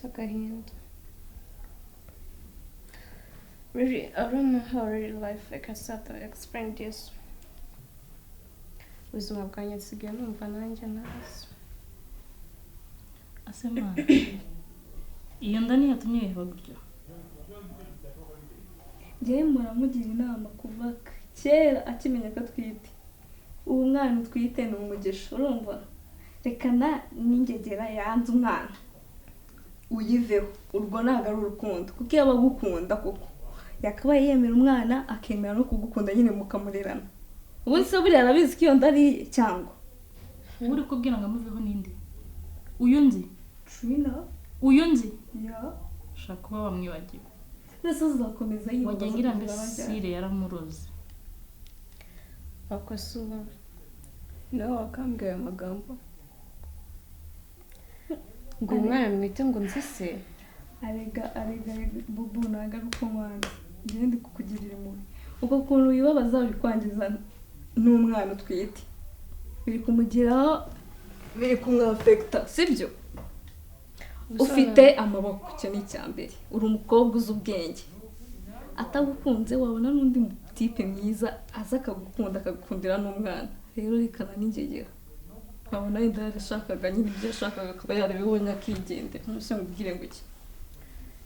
Mfite agahinda. Really, I don't know how really life, like I said, to explain this. Ubuzima bwanjye nsigaye numva nanjye ntazi. Ase mwana, iyo nda niyo yatumye wiheba gutyo? Njyewe muramugira inama kuva kera akimenya ko atwite. Uwo mwana utwite ni umugisha, urumva? Rekana n'ingegera yanze umwana, uyiveho. Urwo ntabwo ari urukundo, kuko iyo aba agukunda koko yakabaye yemera umwana, akemera no kugukunda nyine, mukamurerana. Ubundi se buriya arabizi ko iyo nda ari iye cyangwa? Uwo uri kubwira ngo amuveho ninde? Uyu nzi? Trina. Uyu nzi? Ya. Ushaka kuba wamwibagiwe. Ndetse azakomeza yibabaza Wagira ngo iriya kugeza aho ajya. mbesire yaramuroze. Ako si ubu nawe wakambwiye ayo magambo ngo umwana mwite ngo nzi se? Arega, arega, arega, bubu, ntabwo ari uko nwanze. Njyewe ndi kukugirira impuhwe. Uko kuntu wibabaza uri kwangiza n'umwana utwite, biri kumugiraho, biri kumwafekita, sibyo? Ufite amaboko, icyo ni icya mbere. Uri umukobwa uzi ubwenge. Atagukunze wabona n'undi mutipe mwiza aza akagukunda, akagukundira n'umwana. Rero rekana n'ingegera. Wabona wenda yarashakaga nyine ibyo yashakaga, akaba yarabibonye, akigendera. None se mubwire ngo iki?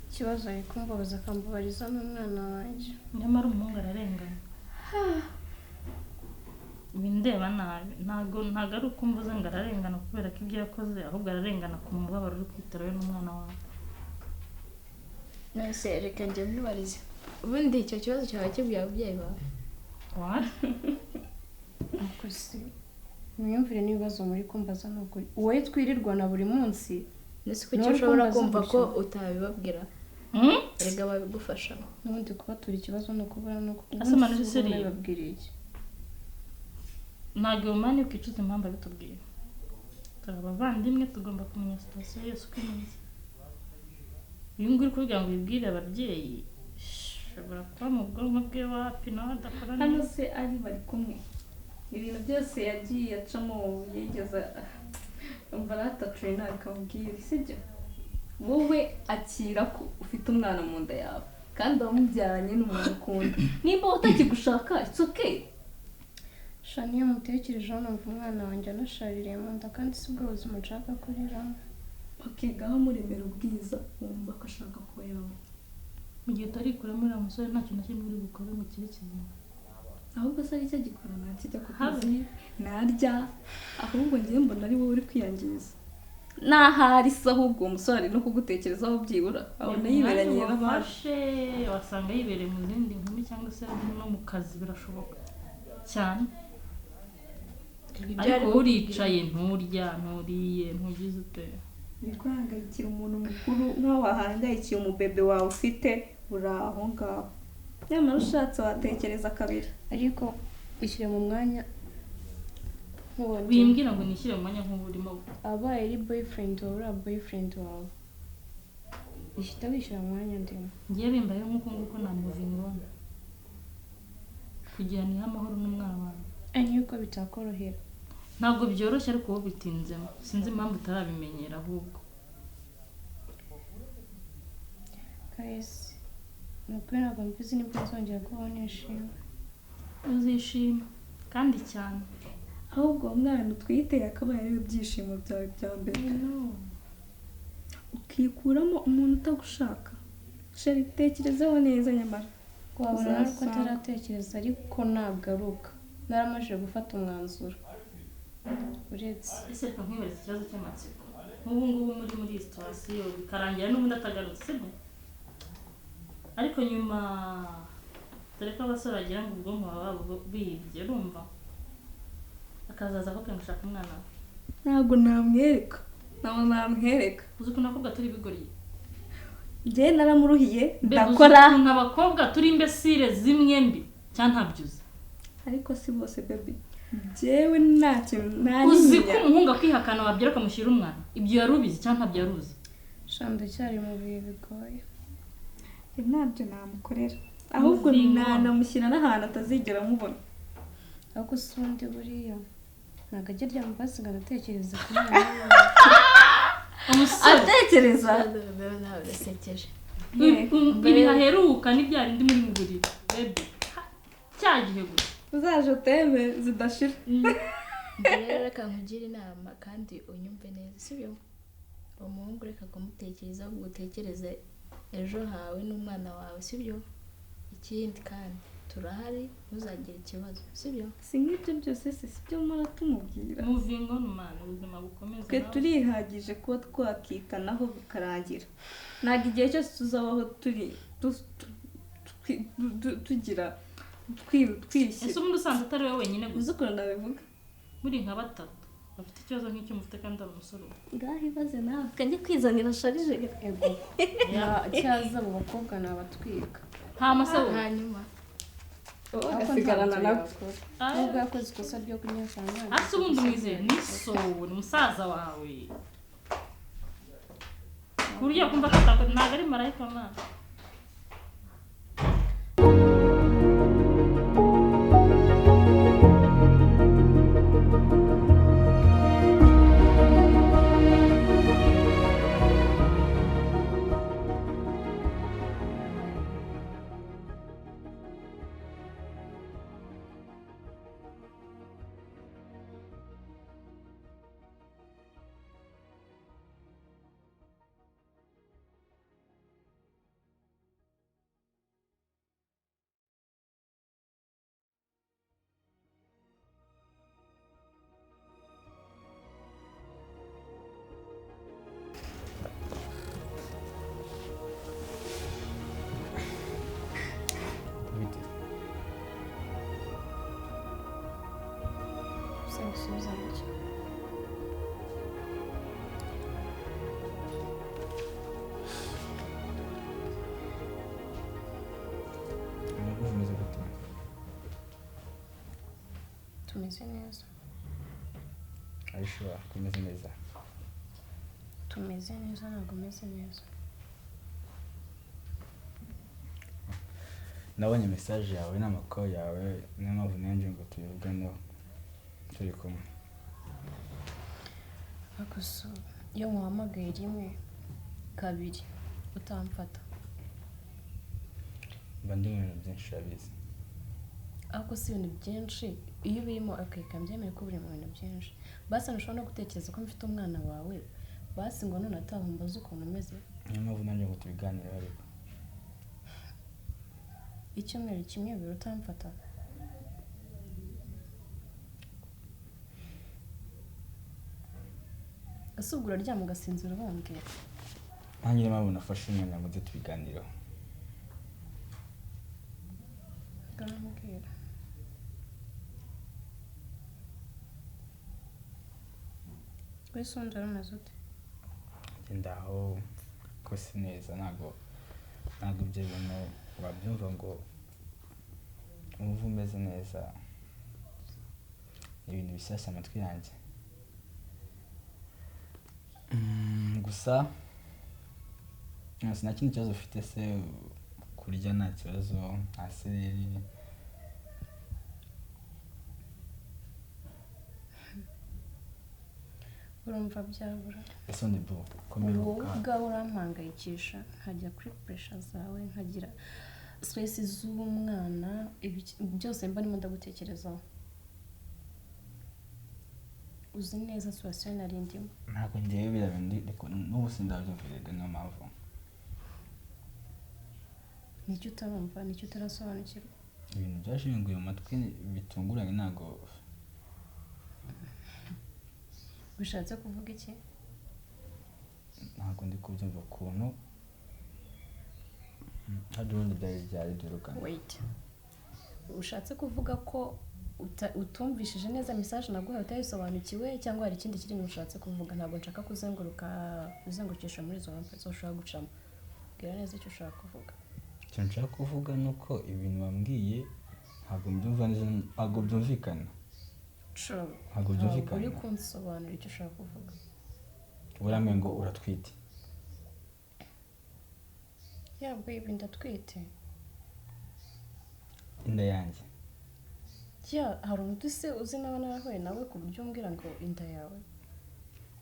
Ikibazo, ari kumbabaza, akambabariza n'umwana wanjye. Nyamara umuhungu ararengana. Bindeba nabi. Ntabwo ari uko mvuze ngo ararengana kubera ko ibyo yakoze, ahubwo ararengana ku mubabaro uri kwitara we n'umwana wawe. None reka njye mwibarize, ubundi icyo kibazo cyawe kibwiye ababyeyi bawe? What? Ariko se imyumvire n'ibibazo muri kumbaza ni ukuri, wowe twirirwana buri munsi. Ndetse kuki Nawe uri ushobora kumbaza kumva ko gutyo? utabibabwira? Hmm? Erega babigufasha. N'ubundi kubatura ikibazo ni ukubura, ni uko Ase ubundi Manu, si ubwo seriye? nabibabwiriye iki? Ntabwo iyo mani ukicuza impamvu abitubwiye. Turi abavandimwe, tugomba kumenya situation yose uko imeze. Uyu nguyu uri kuvuga ngo ubibwire ababyeyi, shobora kuba mu bwonko bwe wapi, nawe adakora Hano neza. se ari bari kumwe, ibintu byose yagiye acamo yigeze umva aratacuye? Ntabwo amubwira, sibyo? Wowe akira ko ufite umwana mu nda yawe kandi wamubyaranye n'umuntu ukunda. Nimba utakigushaka, it's okay. Sha, niyo mutekerejeho numva umwana wanjye anashaririye mu nda, kandi si bwo buzima nshaka kuriramo. Bakigaho muremera ubwiza, wumva ko ashaka kuba yawe. Mu gihe utarikuramo uriya musore, nta kintu na kimwe uri bukore ngo kibe kizima. Ahubwo se aricyo agikora? Ntakijya ku Habe. kazi, narya. Ahubwo njyewe mbona ari wowe uri kwiyangiza n'ahari se. Ahubwo uwo musore ari no kugutekerezaho, byibura abona yiberanye n'abandi. Wafashe wasanga yibereye mu zindi nkumi, cyangwa se ari no mu kazi, birashoboka cyane. Ibyo Ariko ari wowe uricaye, nturya, nturiye, ntugize ute. Uri guhangayikira umuntu mukuru nk'aho wahangayikiye umubebe wawe ufite uri aho ngaho. Nyamara ushatse watekereza kabiri. Ariko ishyire mu mwanya nk'uwo ndimo. Wimbwira ngo nishyire mu mwanya nk'uwo urimo. Abaye ari boyfriend wawe, uriya boyfriend wawe, uhita wishyira mu mwanya ndimo. Ngiye bimbayeho nk'uko nguko, namuvinga kugira nihe amahoro n'umwana wawe. Ari yuko bitakorohera. Ntabwo byoroshye, ariko wowe bitinzemo. Sinzi impamvu utarabimenyera ahubwo. Guys, ni ukuri ntabwo mbizi nibwo nzongera kubaho nishimye. Uzishima kandi cyane. Ahubwo uwo mwana utwite yakabaye ari we byishimo byawe bya mbere, ukikuramo umuntu utagushaka. Chérie, tekerezaho neza nyamara. Wabona ari uko Uzasanga. ataratekereza, ariko nagaruka naramaze gufata umwanzuro uretse. Ese reka nkwibarize ikibazo cy'amatsiko. Nk'ubu ngubu muri iyi situation, bikarangira n'ubundi atagarutse, sibyo? Ariko nyuma, dore ko abasore bagira ngo ubwonko baba bibye, urumva, akazaza akubwira ngo ushaka umwana we. Ntabwo namwereka, ntabwo namwereka. Uzi ukuntu abakobwa turi ibigoryi? Njyewe naramuruhiye. Mbega uzi Ndakora. ukuntu abakobwa turi imbesire zimwe mbi cyangwa ntabyo uzi? Ariko si bose, baby. Njyewe nta kintu nta Uzi ko n'inyinya. umuhungu akwihakana, wabyara ukamushyira umwana? Ibyo yari ubizi cyangwa ntabyo yari uzi? Sha, ndacyari mu bihe bigoye. Ntabyo namukorera, ahubwo Muzingo. nanamushyira n'ahantu atazigera amubona. Ariko si ubundi buriya ntabwo ajya aryama basi ngo anatekereze ku mwana we. Umusore Atekereza. Nawe urasekeje. Ibihaheruka ni bya bindi muri mu buriri bebe, cya gihe gusa. Uzaje uteme zidashira. Ubwo rero reka nkugire inama kandi unyumve neza, sibyo? Uwo muhungu reka kumutekereza, ahubwo utekereze ejo hawe n'umwana wawe, sibyo? Ikindi kandi turahari, ntuzagire ikibazo, sibyo? Si nk'ibyo byose se, si byo mpora tumubwira? Moving on man, ubuzima bukomeza. Twe Nawe. turihagije kuba twakitanaho bikarangira. Ntabwo igihe cyose tuzabaho turi tugira twishyira. Ese ubundi usanze atari wowe wenyine Uzi gusa, ukuntu nabivuga? muri nka batatu bafite ikibazo nk'icyo mufite kandi ari umusore umwe? Ngaho ibaze nawe, kanjye kwizanira sharije. Ego. Cyaza abo bakobwa ni abatwika. Nta masabo. Hanyuma Wowe Ariko ugasigarana ntabyo nawe. yakora. Nubwo yakoze ikosa ryo kunyeshana ntabwo. Hasi ubundi umwizeye ni so, ni musaza wawe, ku buryo yakumva ko atakora, ntabwo ari marayika mwana. Bite? Gusa gusubiza gutya. Urugo rumeze gute? Tumeze neza. Are you sure ko umeze neza? Tumeze neza, ntabwo umeze neza. Nabonye message yawe n'amakuru yawe, niyo mpamvu nanjye ngo tubivuganeho turi kumwe. Ariko se iyo nkuhamagaye rimwe, kabiri utamfata? Mba ndi mu bintu byinshi, urabizi. Ariko si ibintu byinshi iyo ubirimo, akeka mbyemere ko uri mu bintu byinshi, basi ntushobora no gutekereza ko mfite umwana wawe, basi ngo none ataha umbaze ukuntu umeze. Niyo mpamvu nanjye ngo tubiganireho ariko. Icyumweru kimwe, bibiri utamfata. Ese ubwo uraryama ugasinzira ubumbwira? Nanjye niyo mpamvu nafashe umwanya ngo nze tubiganireho. Ngamubwira. Wese undi wari umeze ute? Ngenda aho ko si neza, ntabwo ibyo bintu wabyumva ngo wumve umeze neza. Ni ibintu bishyashya amatwi yanjye. Gusa nta kindi kibazo ufite se? Kurya nta kibazo, nta sereri? Urumva byabura? Ese undi bu Wowe komeruka? ubwawe urampangayikisha, nkajya kuri pressure zawe, nkagira stress z'umwana, byose mba ndimo ndagutekerezaho. Uzi neza situation nari ndimo. Ntabwo ngewe biriya bintu n'ubu sindabyumva, niyo mpamvu. Nicyo utarumva, nicyo utarasobanukirwa? Ibintu byashinguye mu matwi bitunguranye, ntabwo. Bishatse kuvuga iki? Ntabwo ndi kubyumva ukuntu hari ubundi byari byari byirukana. Wait, ushatse kuvuga ko utumvishije neza message naguhaye, utayisobanukiwe, cyangwa hari ikindi kiri ushatse kuvuga? Ntabwo nshaka kuzenguruka, uzengurukisha muri izo mpamvu zose ushobora gucamo. Bwira neza icyo ushaka kuvuga. Icyo nshaka kuvuga ni uko ibintu wambwiye ntabwo mbyumva neza, ntabwo byumvikana. True. Ntabwo Ntabwo byumvikana. uri kunsobanurira icyo ushaka kuvuga. Urambwiye ngo uratwite. Yabwo ibi, ndatwite. Inda yanjye? Ya, hari undi se uzi nawe narahuye nawe ku buryo umbwira ngo inda yawe?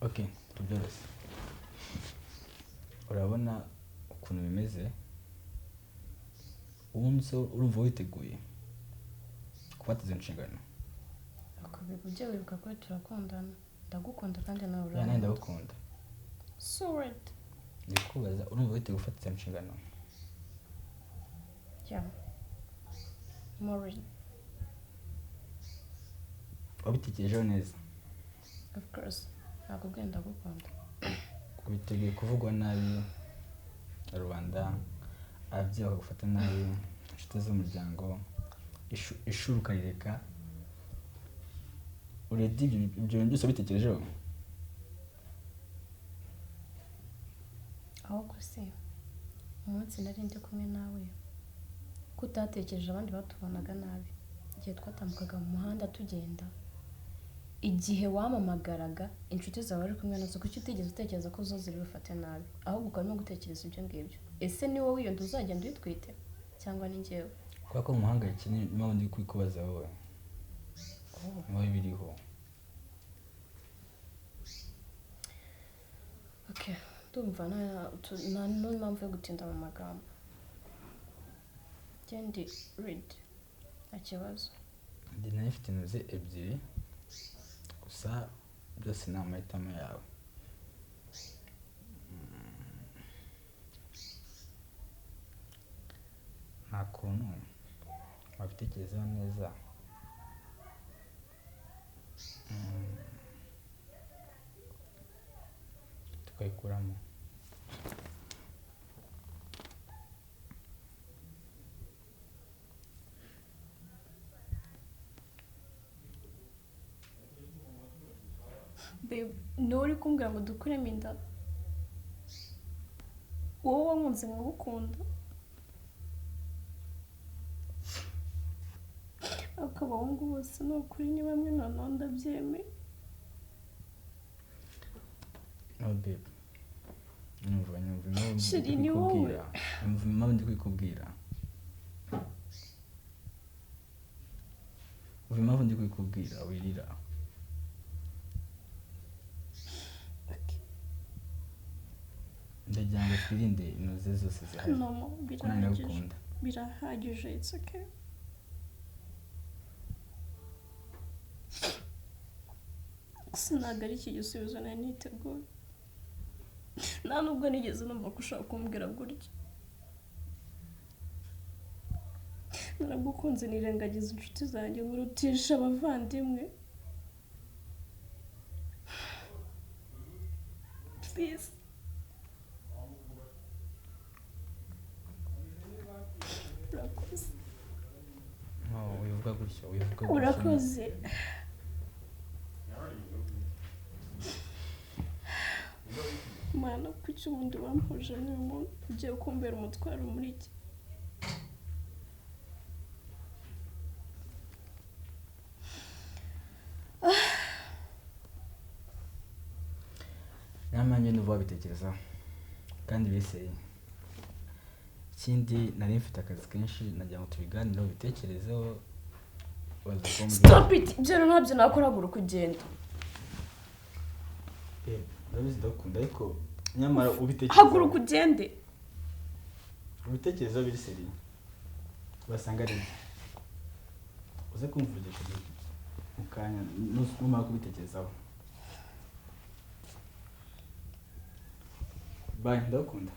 Ok, tubyoroshye. Urabona ukuntu bimeze, ubundi se urumva witeguye gufata izo nshingano? Ujye wibuka ko turakundana, ndagukunda kandi nawe Ya, nanjye urankunda. ndagukunda. So what? Ndi kukubaza, urumva witeguye gufata izo nshingano? Yeah. More. Wabitekerejeho neza? Of course. Nakubwiye ndagukunda. Witeguye kuvugwa nabi na rubanda, ababyeyi bakagufata nabi, inshuti z'umuryango, ishuri ukarireka? Uredi ibyo bintu byose wabitekerejeho? Ahubwo se umunsi nari ndi kumwe nawe ko utatekereje abandi batubonaga nabi, igihe twatambukaga mu muhanda tugenda, igihe wamamagaraga inshuti zawe wari kumwe nazo, kuki utigeze utekereza ko zo ziri bufate nabi, ahubwo ukaba urimo gutekereza ibyo ngibyo? Ese ni wowe iyo nda uzagenda uyitwite cyangwa ni njyewe? Kubera ko muhangayitse niyo mpamvu ndi kubikubaza wowe. Ni wowe biriho. Okay, ndumva nta n'impamvu yo gutinda mu magambo. Ndi ready, nta kibazo. Ndi nayo ifite intozi ebyiri gusa, byose ni amahitamo yawe. Nta kuntu wabitekerezaho neza. Tukayikuramo. Babe, ni wowe uri kumbwira ngo dukuremo inda? Wowe wankunze nkagukunda, ariko abahungu bose ni ukuri ni bamwe, noneho ndabyemeye. No babe, nyumva impamvu ndi Chérie, ni wowe. kubikubwira. Nyumva impamvu ndi kubikubwira. Nyumva impamvu ndi kubikubwira, wirira. Ndagira ngo twirinde inoze zose zihari. No, no, Kuko birahagije. ndagukunda. Birahagije, it's okay. Gusa ntabwo ari iki gisubizo nari niteguye. Nta nubwo nigeze numva ko ushaka kumbwira gutya. Naragukunze nirengagiza inshuti zanjye, nkurutisha abavandimwe. Please. Urakoze. No, wivuga gutyo, wivuga gutyo. Urakoze. Mana, kuki ubundi wampuje n'uyu muntu ugiye kumbera umutwaro muri iki? Nyamara njye ndumva wabitekerezaho kandi biseye. Ikindi nari mfite akazi kenshi, nagira ngo tubiganireho, ubitekerezeho, baza kumbwira. Stop it! Ibyo rero ntabyo nakora, haguruka ugenda. Ndabizi ndagukunda, ariko nyamara ubitekerezaho. Haguruka ugende. Ubitekerezaho biri seri, basanga ari byo. Uze kumvugisha mu kanya numara kubitekerezaho. Bye, ndagukunda.